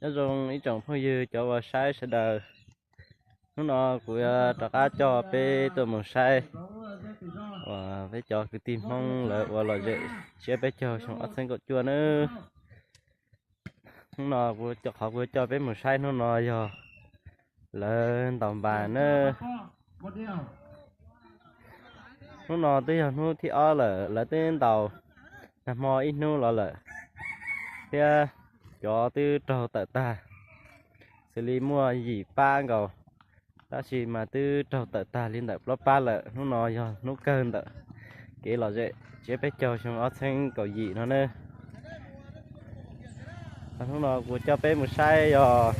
Nyob zoo ib tsoom phooj ywg cov uas saib sawv daws. Hnub no kuv yuav rov qab coj peb tuaj mus saib uas peb cov kwv tij Hmoob lawv ua lom zem tsiab peb caug xyoo ob txhiab kaum cuaj nawb. Hnub no qhov kuv coj peb mus saib hnub no yog lawv ntaus npas nawb. Hnub no twb yog hnub thib ob lawm, lawv twb ntaus nag hmo ib hnub los lawm, thiab cov twb raug tawm tag, xws li muaj yim pab nkaus, tab sis mas twb raug tawm tag li ntawm plaub pab lawm. Hnub no yog hnub kawg ntawm kev lom zem tsiab peb caug xyoo ob txhiab kaum yim no nawb. Hnub no kuv coj peb mus saib yog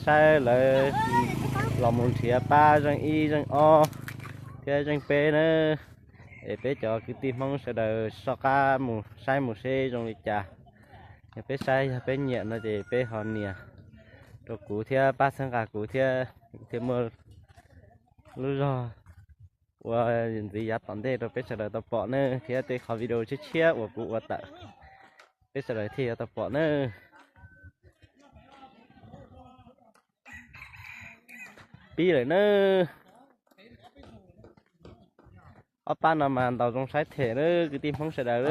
saib lawv los mus nrhiav pab zeej ib zeej ob thiab zeej peb nawb. Es peb cov kwv tij Hmoob sawv daws soj qab mus saib mus seb zoo li cas. Yog peb saib yog peb nyiam no ces peb ho nias rau kuv thiab pab txhawb nqa kuv thiab, thiaj muaj lub zog ua ntxiv yav tom ntej rau peb sawv daws tau pom nawb, thiab tej qhov video tshiab tshiab uas kuv ua tawm peb sawv daws thiaj yuav tau pom nawb. Pib lawm nawb. Ob pab no mas ntaus zoo saib them nawb kwv tij Hmoob sawv daws.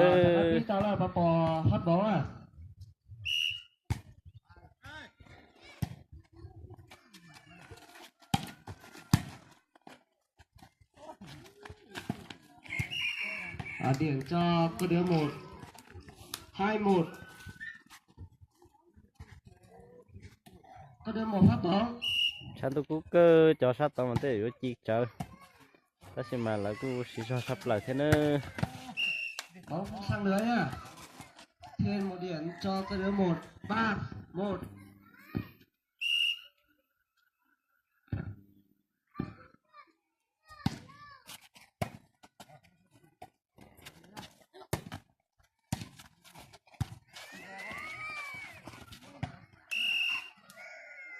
Điểm cho Cơ Đứa một, hai một. Cơ Đứa một phát bóng. Sab ntuj kub kawg, cov sab tod mas tej yuav ci tsawv, tab sis mas lawv kuj siv zog tshaj plaws thiab nawb. Bóng săng lưới nha. Thêm một điểm cho Cơ Đứa một, ba một.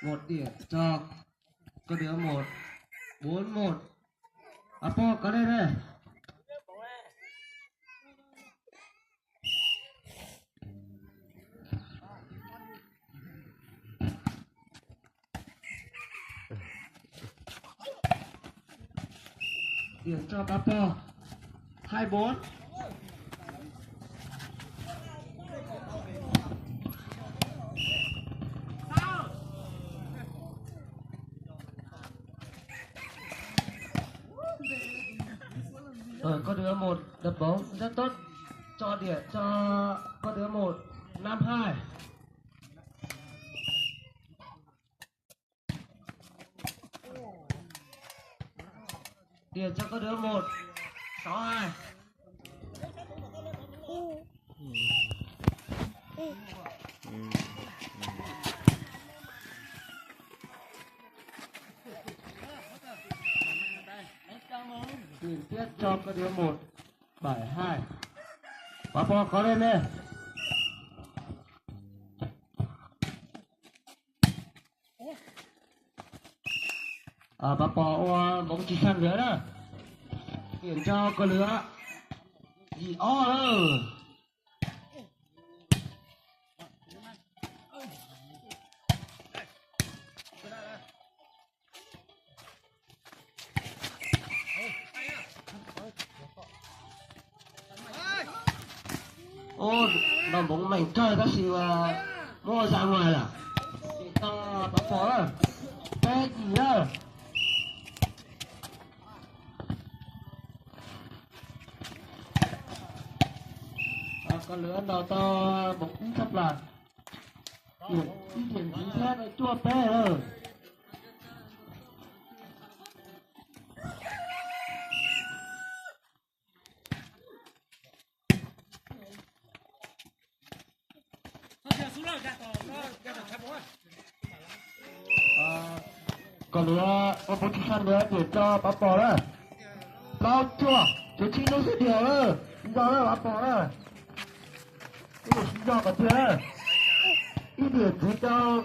Một điểm cho Cơ Đứa một, bốn một. Apo, có lên đây. Điểm cho Apo. Hai bốn. Ờ, con đứa một đập bóng rất tốt. Cho điểm cho con đứa một, năm hai. Điểm cho con đứa một, sáu hai. Liên tiếp cho con đứa một, bảy hai. Pá Pò có lên đi. À, Pá Pò ua bóng chì săn lưới đó. Điểm cho con lưới. Gì ó đó. Ô, đòn bóng mảnh trời ta xì mà mua ra ngoài là. Thì ta bắn phó đó. Cái gì đó. À, con lửa đầu to bóng cũng sắp là. Điểm, điểm chính xác là chua pé rồi. Còn lửa, con bốn chín săn lửa, điểm cho Pá Pò đó. Plaub cuaj, chiếm chín nút dứt điểm đó. Xin do đó, Pá Pò đó. Cái này xin do còn chưa đó. Ít điểm chỉ cho,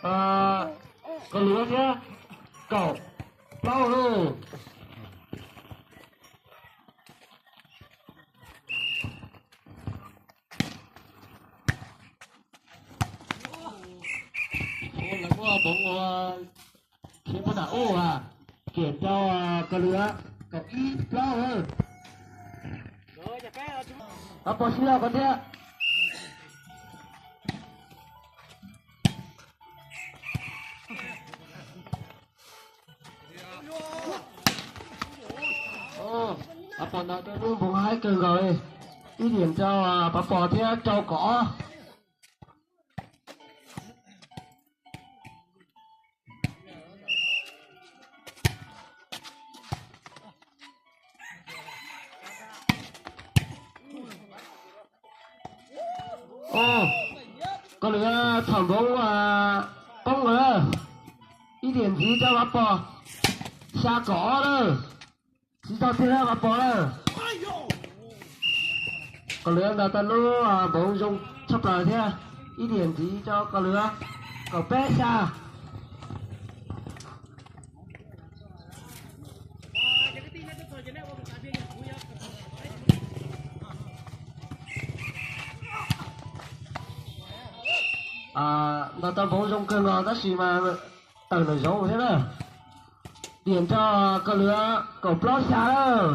à, còn lửa nhé. Cậu, plaub luôn. Poov khiav puag nram ub, kiam rau koj lwm kaum ib plaub. Pab Pov sib zog koj thiab. Pab Pov ntawd tej lub npoov haib kawg nkaus li. Ib diam rau Pab Pov thiab rau kaum ob. Koj lwm txhom npoov poob lawm. Ib diam ntxiv rau Pab Pov. Xya kaum ob lawm. Tsis tau tiag lawm Pab Pov lawm. Koj lwm ntaus tau lub npoov zoo tshaj plaws thiab. Ib diam ntxiv rau koj lwm. Kaum peb xya. Ntaus tau npoov zoo kawg nkaus tab sis mas tawm lawm zoov thiab na. Diam rau koj lwm kaum plaub xya lawm.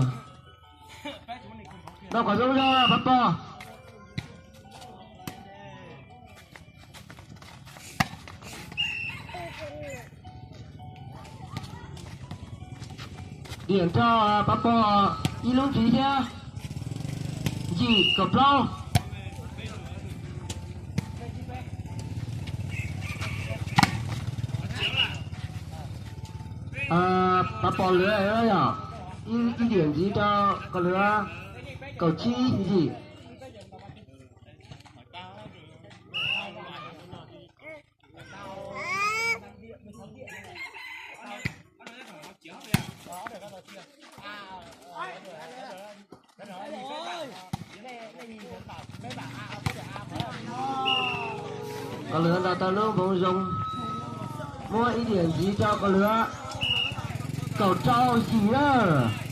Ntaus kom zoo zog Pab Pov. Diam rau Pab Pov ib lub ntxiv thiab. Yim kaum plaub. Pab Pov lwm yom, ib diam ntxiv rau koj lwm, kaum tsib yim. Koj lwm ntaus tau lub npoov zoo, muab ib diam ntxiv rau koj lwm, kaum rau yim lawm.